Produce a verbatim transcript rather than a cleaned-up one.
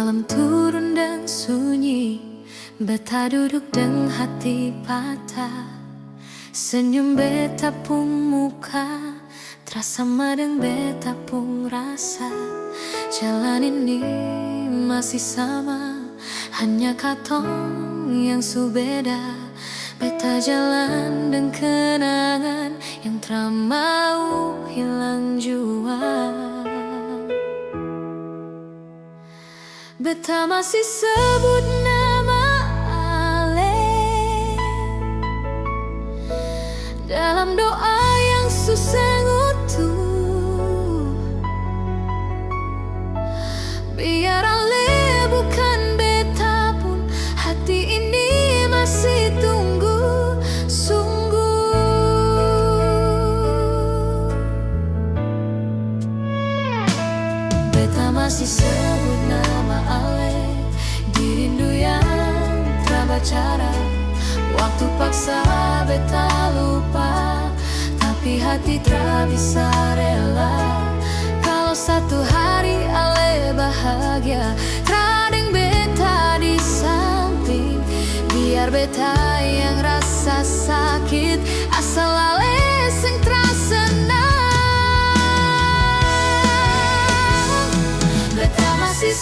Malam turun deng sunyi, beta duduk deng hati patah. Senyum beta pung muka tra sama deng beta pung rasa. Jalan ini masih sama, hanya katong yang su beda. Beta jalan deng kenangan yang tra mau hilang jua. Beta masih sebut nama ale dalam doa yang su seng utuh. Biar ale bukan beta pun, hati ini masih tunggu sungguh. Beta masih sebut nama ale di rindu yang tra bacara. Waktu paksa beta lupa, tapi hati tra bisa rela. Kalo satu hari ale bahagia, tra deng beta di samping, biar beta yang rasa sakit, asal ale seng tra senang. Beta masih